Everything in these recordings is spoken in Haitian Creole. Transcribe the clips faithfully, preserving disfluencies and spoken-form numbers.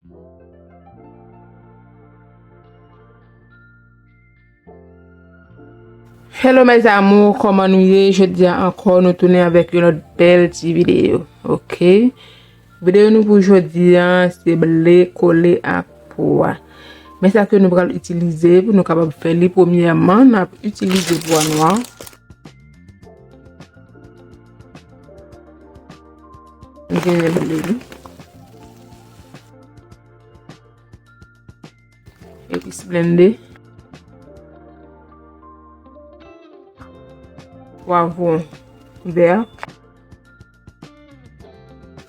Hello mes amours, kòman nou ye? Jodi a ankò nou tounen avèk yon lòt bèl ti videyo. Ok. Videyo nou pou jodi a se ble kole ak pwa. Men sa ke nou pral itilize pou nou kapab fè li, premyèman n ap itilize pwa nwa. Nou genyen ble nou. Epis blende. Pwavwon vè.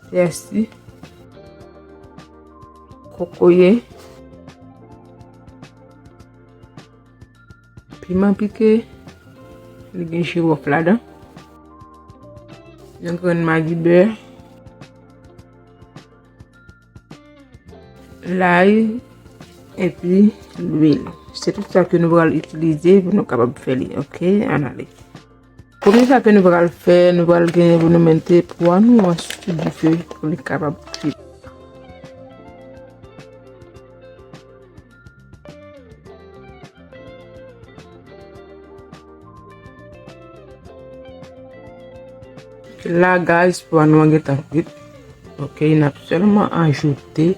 Pèsi. Kokoye. Piman pike. Li gen jiwòf ladan. Yon grenn magi bè. Lay, epi lwil. Se tout sa ke nou pral itilize pou nou kapab fè li, ok? Ann ale. Premye sa ke nou pral fè, nou pral genyen pou nou mete pwa nou an sou dife pou li kapab fri. La, guys, pwa nou an gentan kwit. Ok, n ap sèlman ajoute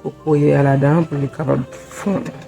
kokoye a ladan pou li kapab fonn.